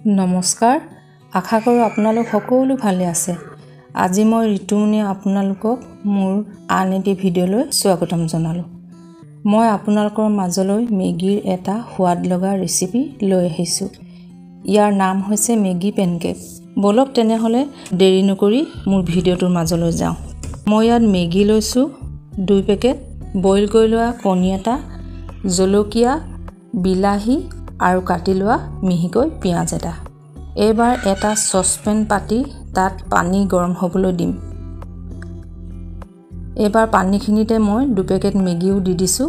নমস্কাৰ, আশা কৰোঁ আপোনালোক সকলো ভালে আছে। আজি মই ঋতুমণিয়ে আপোনালোকক মোৰ আন এটি ভিডিঅ'লৈ স্বাগতম জনালোঁ। মই আপোনালোকৰ মাজলৈ মেগীৰ এটা সোৱাদ লগা ৰেচিপি লৈ আহিছোঁ। ইয়াৰ নাম হৈছে মেগী পেনকেক। ব'লক তেনেহ'লে দেৰি নকৰি মোৰ ভিডিঅ'টোৰ মাজলৈ যাওঁ। মই ইয়াত মেগী লৈছোঁ 2 পেকেট, বইল কৰি লোৱা কণী এটা, জলকীয়া, বিলাহী আৰু কাটি লোৱা মিহিকৈ পিঁয়াজ এটা। এইবাৰ এটা চচপেন পাতি তাত পানী গৰম হ'বলৈ দিম। এইবাৰ পানীখিনিতে মই 2 পেকেট মেগীও দি দিছোঁ।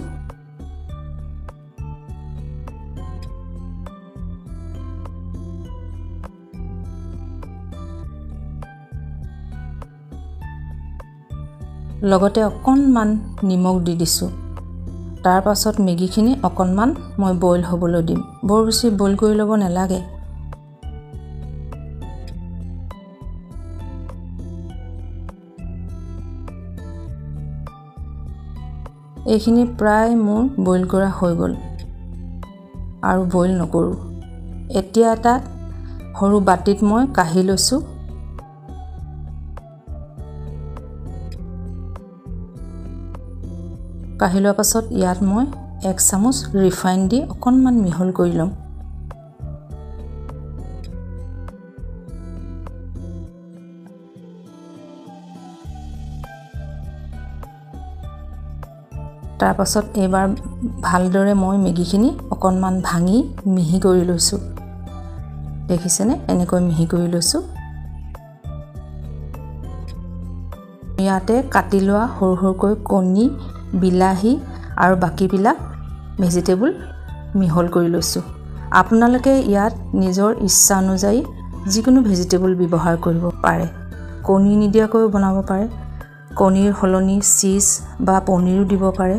লগতে অকণমান নিমখ দি দিছোঁ। তাৰ পাছত মেগীখিনি অকণমান মই বইল হ'বলৈ দিম। বৰ বেছি বইল কৰি ল'ব নালাগে। এইখিনি প্ৰায় মোৰ বইল কৰা হৈ গ'ল, আৰু বইল নকৰোঁ। এতিয়া এটা সৰু বাতিত মই কাঢ়ি লৈছোঁ। কাঢ়ি লোৱাৰ পাছত ইয়াত মই 1 চামুচ ৰিফাইন দি অকণমান মিহল কৰি ল'ম। তাৰপাছত এইবাৰ ভালদৰে মই মেগীখিনি অকণমান ভাঙি মিহি কৰি লৈছোঁ। দেখিছেনে, এনেকৈ মিহি কৰি লৈছোঁ। ইয়াতে কাটি লোৱা সৰু সৰুকৈ কণী, বিলাহী আৰু বাকীবিলাক ভেজিটেবল মিহল কৰি লৈছোঁ। আপোনালোকে ইয়াত নিজৰ ইচ্ছা অনুযায়ী যিকোনো ভেজিটেবল ব্যৱহাৰ কৰিব পাৰে। কণী নিদিয়াকৈও বনাব পাৰে, কণীৰ সলনি চীজ বা পনীৰো দিব পাৰে।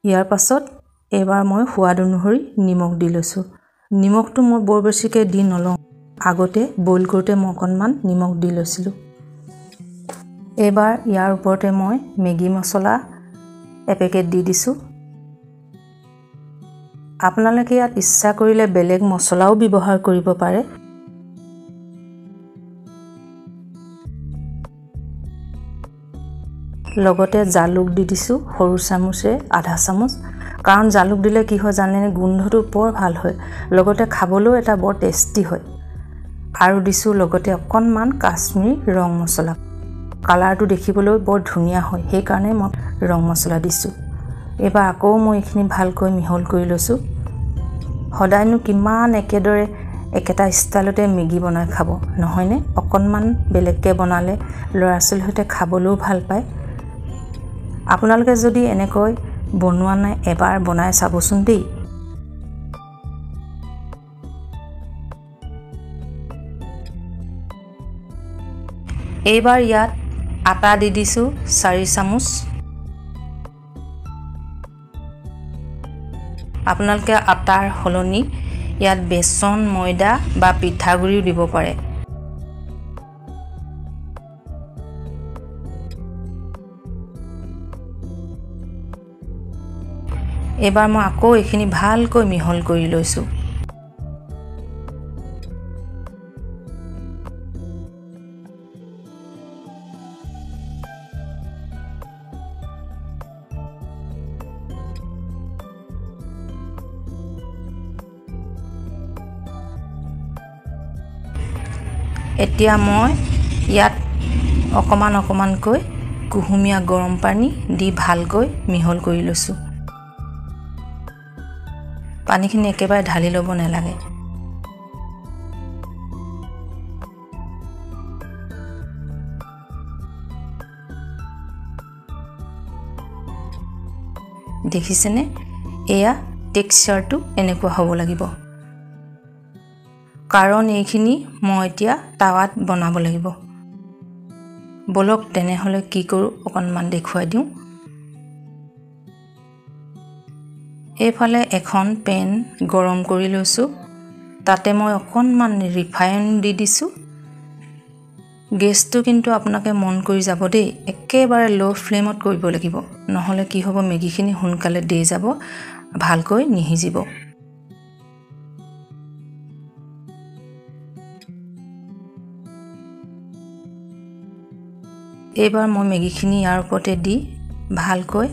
ইয়াৰ পাছত এইবাৰ মই সোৱাদ অনুসৰি নিমখ দি লৈছোঁ। নিমখটো মই বৰ বেছিকৈ দি নলওঁ, আগতে বইল কৰোঁতে মই অকণমান নিমখ দি লৈছিলোঁ। এইবাৰ ইয়াৰ ওপৰতে মই মেগী মছলা এপেকেট দি দিছোঁ। আপোনালোকে ইয়াত ইচ্ছা কৰিলে বেলেগ মছলাও ব্যৱহাৰ কৰিব পাৰে। লগতে জালুক দি দিছোঁ সৰু চামুচে আধা চামুচ, কাৰণ জালুক দিলে কি হয় জানেনে, গোন্ধটো বৰ ভাল হয়, লগতে খাবলৈও এটা বৰ টেষ্টি হয়। আৰু দিছোঁ লগতে অকণমান কাশ্মীৰী ৰং মছলা, কালাৰটো দেখিবলৈ বৰ ধুনীয়া হয়, সেইকাৰণে মই ৰং মছলা দিছোঁ। এইবাৰ আকৌ মই এইখিনি ভালকৈ মিহল কৰি লৈছোঁ। সদায়নো কিমান একেদৰে একেটা ষ্টাইলতে মেগী বনাই খাব, নহয়নে? অকণমান বেলেগকৈ বনালে ল'ৰা ছোৱালীৰ সৈতে খাবলৈও ভাল পায়। আপোনালোকে যদি এনেকৈ বনোৱা নাই, এবাৰ বনাই চাবচোন দেই। এইবাৰ ইয়াত আটা দি দিছোঁ 4 চামুচ। আপোনালোকে আটাৰ সলনি ইয়াত বেচন, ময়দা বা পিঠাগুড়িও দিব পাৰে। এইবাৰ মই আকৌ এইখিনি ভালকৈ মিহল কৰি লৈছোঁ। এতিয়া মই ইয়াত অকণমান অকণমানকৈ কুহুমীয়া গৰম পানী দি ভালকৈ মিহল কৰি লৈছোঁ। পানীখিনি একেবাৰে ঢালি ল'ব নালাগে। দেখিছেনে, এয়া টেক্সচাৰটো এনেকুৱা হ'ব লাগিব, কাৰণ এইখিনি মই এতিয়া টাৱাত বনাব লাগিব। বলক তেনেহ'লে কি কৰোঁ অকণমান দেখুৱাই দিওঁ। এইফালে এখন পেন গৰম কৰি লৈছোঁ, তাতে মই অকণমান ৰিফাইন দি দিছোঁ। গেছটো কিন্তু আপোনালোকে মন কৰি যাব দেই, একেবাৰে ল' ফ্লেমত কৰিব লাগিব, নহ'লে কি হ'ব মেগীখিনি সোনকালে দেই যাব, ভালকৈ নিসিজিব। এইবাৰ মই মেগীখিনি ইয়াৰ ওপৰতে দি ভালকৈ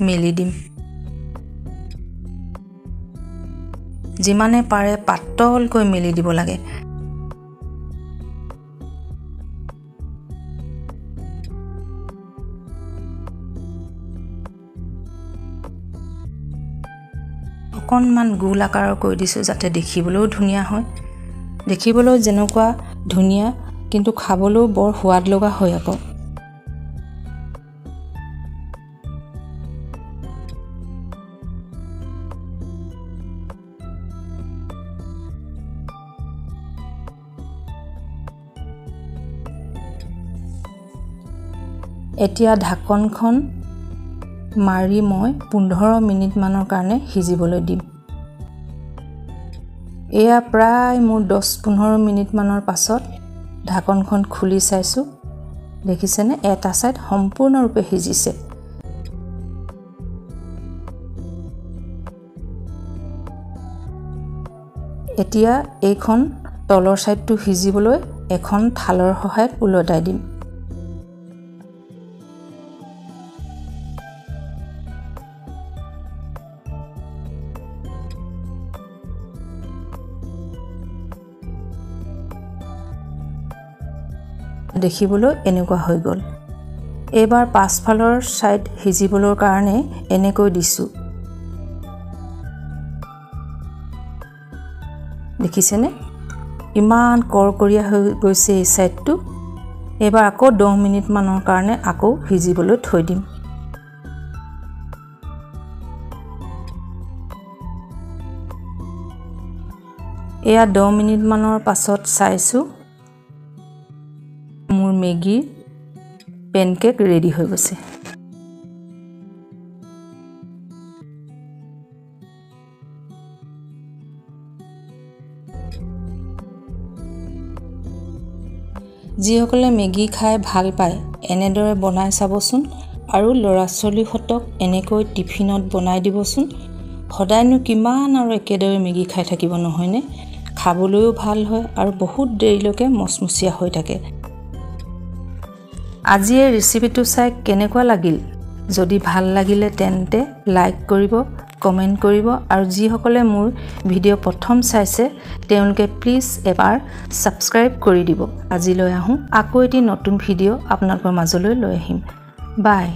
মেলি দিম। যিমানে পাৰে পাতলকৈ মেলি দিব লাগে। অকণমান গোল আকাৰৰ কৰি দিছোঁ যাতে দেখিবলৈও ধুনীয়া হয়। দেখিবলৈও যেনেকুৱা ধুনীয়া, কিন্তু খাবলৈও বৰ সোৱাদ লগা হয় আকৌ। এতিয়া ঢাকনখন মাৰি মই 15 মিনিটমানৰ কাৰণে সিজিবলৈ দিম। এয়া প্ৰায় মোৰ 10-15 মিনিটমানৰ পাছত ঢাকনখন খুলি চাইছোঁ। দেখিছেনে, এটা ছাইড সম্পূৰ্ণৰূপে সিজিছে। এতিয়া এইখন তলৰ ছাইডটো সিজিবলৈ এখন থালৰ সহায়ত ওলটাই দিম। দেখিবলৈ এনেকুৱা হৈ গ'ল। এইবাৰ পাছফালৰ ছাইড সিজিবলৈ কাৰণে এনেকৈ দিছোঁ। দেখিছেনে, ইমান কৰকৰীয়া হৈ গৈছে এই ছাইডটো। এইবাৰ আকৌ 10 মিনিটমানৰ কাৰণে আকৌ সিজিবলৈ থৈ দিম। এয়া 10 মিনিটমানৰ পাছত চাইছোঁ, মোৰ মেগীৰ পেনকেক ৰেডি হৈ গৈছে। যিসকলে মেগী খাই ভাল পায় এনেদৰে বনাই চাবচোন, আৰু ল'ৰা ছোৱালীহঁতক এনেকৈ টিফিনত বনাই দিবচোন। সদায়নো কিমান আৰু একেদৰে মেগী খাই থাকিব, নহয়নে? খাবলৈও ভাল হয় আৰু বহুত দেৰিলৈকে মচমচীয়া হৈ থাকে। আজি এই ৰেচিপিটো চাই কেনেকুৱা লাগিল? যদি ভাল লাগিলে তেন্তে লাইক কৰিব, কমেণ্ট কৰিব, আৰু যিসকলে মোৰ ভিডিঅ' প্ৰথম চাইছে তেওঁলোকে প্লিজ এবাৰ ছাবস্ক্ৰাইব কৰি দিব। আজিলৈ আহোঁ, আকৌ এটি নতুন ভিডিঅ' আপোনালোকৰ মাজলৈ লৈ আহিম। বাই।